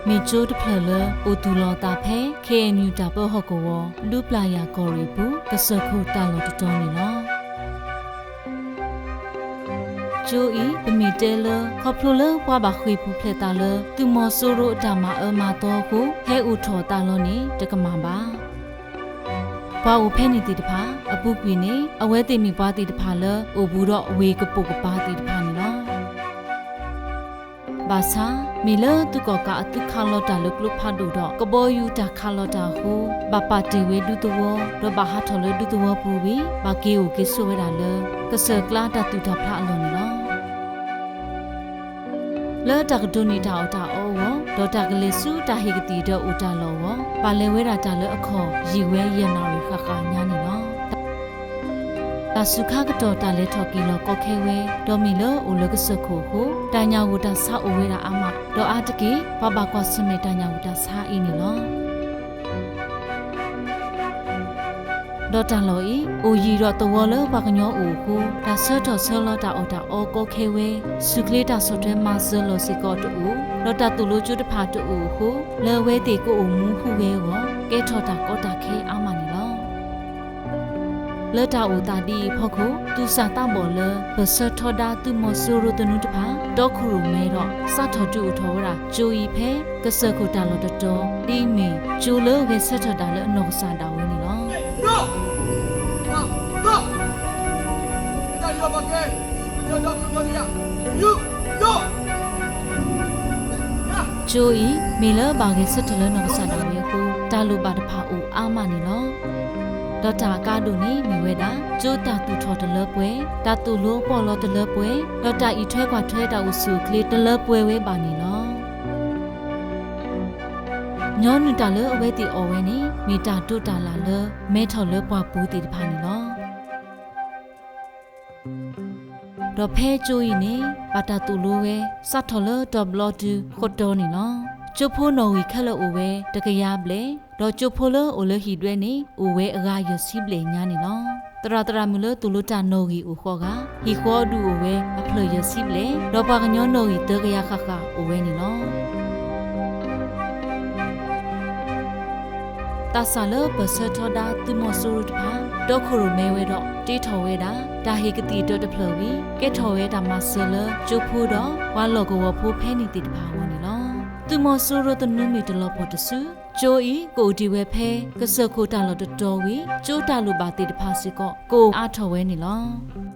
မ့ၢ်ကၠိတဖျၢၣ်လၢအိၣ်သူၣ်လီၤအသးဖဲ ခ့ၣ်အဲၣ်ယူၣ် တၢ်ပၢဟီၣ်ကဝီၤ ဒူပျၢ်ယၤကီၢ်ရ့ၣ်အပူၤ ကစၢၢ်ခိၣ်တၢ်လီၢ်တတီၤန့ၣ်လီၤ. ကၠိအံၤ ပမ့ၢ်တဲလၢ ခီဖျိလၢပှၤဘၣ်ဃ့ၢ်ပူၤဖျဲးသးလၢ သုးမီၤစိရိၤအတၢ်မၤအၢမၤသီအဃိ ဟဲအိၣ်ထီၣ်အသးလီၤန့ၣ် တကမၣ်ဘၣ်. ပှၤအိၣ်ဖဲန့ၣ်သ့ၣ်တဖၣ် အပူၤကွံာ်န့ၣ် အဝဲသ့ၣ်မ့ၢ်ပှၤသ့ၣ်တဖၣ်လၢ အိၣ်ဘူးဒီးဝ့ၢ်ကပိာ်ကပၤသ့ၣ်တဖၣ်န့ၣ်လီၤ. ဘၣ်ဆၣ် မ့ၢ်လၢသုးကီၣ်ကးအသုးခးလီၤတၢ်လၢကျိဖးဒိၣ်ဒီး ကဘီယူၤတၢ်ခးလီၤတၢ်အဃိ ဘၣ်ပာ်တ့ၢ်ဝဲဒူသဝီ ဒီးဘၣ်ဟးထီၣ်လၢဒူသဝီပူၤဝံၤ ဘၣ်က့ၤအိၣ်က့ၤဆိးဝဲဒၣ်လၢ ကစၢၢ်ကျါတၢ်သူၣ်တၢ်ဖျးအလီၢ်န့ၣ်လီၤ. လၢတၢ်ကတိၤန့ၢ်တၢ်အီၣ်တၢ်အီအဂီၢ် ဒီးတၢ်ကလဲၤဆူတၢ်ဟ့ၣ်ကသံၣ်ဒီးအိၣ်တၢ်လီၢ်အဂီၢ် ဘၣ်လဲၤဝဲဒၣ်တၢ်လၢအခီၣ် ယံာ်ဝဲယဲၢ်နၣ်ရံၣ်ဃၣ်ဃၣ်ညါန့ၣ်လီၤ. တၢ်စူၤခါကတီၢ်တၢ်လဲၤထီၣ်က့ၤလီၤကီခဲဝဲ ဒီးမ့ၢ်လၢအိၣ်လၢကစၢၢ်ခိၣ်အဃိ တၢ်ညၣ်ဂိၢ်တၢ်ဆါအိၣ်ဝဲဒၣ်အါမး ဒီးအါတက့ၢ် ပှၤဘၣ်ကွၢ်ဆၢၣ်မဲာ်တၢ်ညၣ်ဂိၢ်တၢ်ဆါအံၤန့ၣ်လီၤ. ဒီးတၢ်လီၢ်အံၤ အိၣ်ယံၤဒီးသဝီလၢပှၤကညီအိၣ်အဃိ တၢ်ဆၢထီၣ်ဆၢလီၤတၢ်အီၣ်တၢ်အီကီခဲဝဲ ဆူၣ်ချ့တၢ်ဆီၣ်ထွဲမၤစၢၤလီၢ်စ့ၢ်ကီးတအိၣ် ဒီးတၢ်သိၣ်လိကၠိတဖၣ်တအိၣ်အဃိ လၢအဝဲသ့ၣ်ကအိၣ်မူဟူးဂဲၤအဂီၢ် ကဲထီၣ်တၢ်ကီတၢ်ခဲအါမးန့ၣ်လီၤ. လၢတၢ်အိၣ်သးဒ်အံၤအဖီခိၣ် သူၣ်စၢ်သးဘီၣ်လၢ ပၢၢ်ဆၢထီဒါသုးမီၤစိရိၤသနူတဖၣ် တီခိၣ်ရိၣ်မဲဒီး စးထီၣ်ဒုးအိၣ်ထီၣ်ဝဲဒၣ်ကၠိအံၤဖဲ ကစၢၢ်ခိၣ်တၢ်လီၢ်တတီၤ ဒ်အမ့ၢ်ကၠိလၢဂဲၤဆၢထၢၣ်ဒၣ်လၢအနီၢ်ကစၢ်ဒၣ်ဝဲန့ၣ်လီၤ. ကၠိအံၤ မ့ၢ်လၢဘၣ်ဂဲၤဆၢထၢၣ်လၢနီၢ်ကစၢ်ဒၣ်ဝဲအဃိ တၢ်လိၣ်ဘၣ်တဖၣ်အိၣ်အါမးန့ၣ်လီၤ. ဒီးတၢ်အကါဒိၣ်န့ၣ်မ့ၢ်ဝဲဒၣ် ကၠိတၢ်သူၣ်ထီၣ်တလၢပှဲၤ, တၢ်သိၣ်လိအပီၣ်လီၤတလၢပှဲၤ, ဒီးတၢ်အံးထွဲကွၢ်ထွဲတၢ်အိၣ်ဆူၣ်အိၣ်ချ့တလၢပှဲၤဝဲဘၣ်န့ၣ်လီၤ. ညီနုၢ်တၢ်လၢအဝဲသ့ၣ်အီၣ်ဝဲန့ၣ် မ့ၢ်တၢ်ဒိးတၢ်လၣ်လၢ မဲထီၣ်လၢပှၢ်ပူၤသ့ၣ်တဖၣ်န့ၣ်လီၤ. ဒီးဖဲကၠိအံၤန့ၣ် ဘၣ်တၢ်သိၣ်လိဝဲ စးထီၣ်လၢတီၤဘျီတုၤဃိးတီၤန့ၣ်လီၤ. ကၠိဖိနီၣ်ဂံၢ်ခဲလၢာ်အိၣ်ဝဲတကယၤဘျဲၣ်, ဒီးကၠိဖိလၢအိၣ်လၢဟံၣ်ဒွဲန့ၣ် အိၣ်ဝဲအဂၤယဲၢ်ဆံဘျဲၣ်ညါန့ၣ်လီၤ. သရၣ်သရၣ်မုၣ်လၢသိၣ်လိတၢ်နီၣ်ဂံၢ်အိၣ်ဃိးဂၤ, ဟံၣ်ဃီအဒူၣ်အိၣ်ဝဲအဖျၢၣ်ယဲၢ်ဆံဘျဲၣ်, ဒီးပှၤကညီနီၣ်ဂံၢ်သၢကယၤဃၣ်ဃၣ်အိၣ်ဝဲန့ၣ်လီၤ. သးစၢ်လၢပၢၢ်ဆၢထီဒါသုးမီၤစိရိၤတဖၣ် တီခိၣ်ရိၣ်မဲဝဲဒီး တ့ထီၣ်ဝဲဒၣ် တၢ်ဟ့ၣ်ကသံၣ်တၢတဖျၢၣ်ဝံၤ ကဲထီၣ်ဝဲတၢ်မၤစၢၤလၢကၠိဖိဒီး ပှၤလီၢ်ကဝီၤဖိဖဲန့ၣ်သ့ၣ်တဖၣ်အဂီၢ်န့ၣ်လီၤ. သုးမီၤစိရိၤသနူမ့ၢ်တလီၤပှီၢ်တစု ကၠိအံၤ ကအိၣ်တ့ၢ်ဝဲဖဲ ကစၢၢ်ခိၣ်တၢ်လီၢ်တတီၤဝံၤ ကၠိတၢ်လိၣ်ဘၣ်သ့ၣ်တဖၣ်စ့ၢ်ကီး ကအိၣ်အါထီၣ်ဝဲန့ၣ်လီၤ.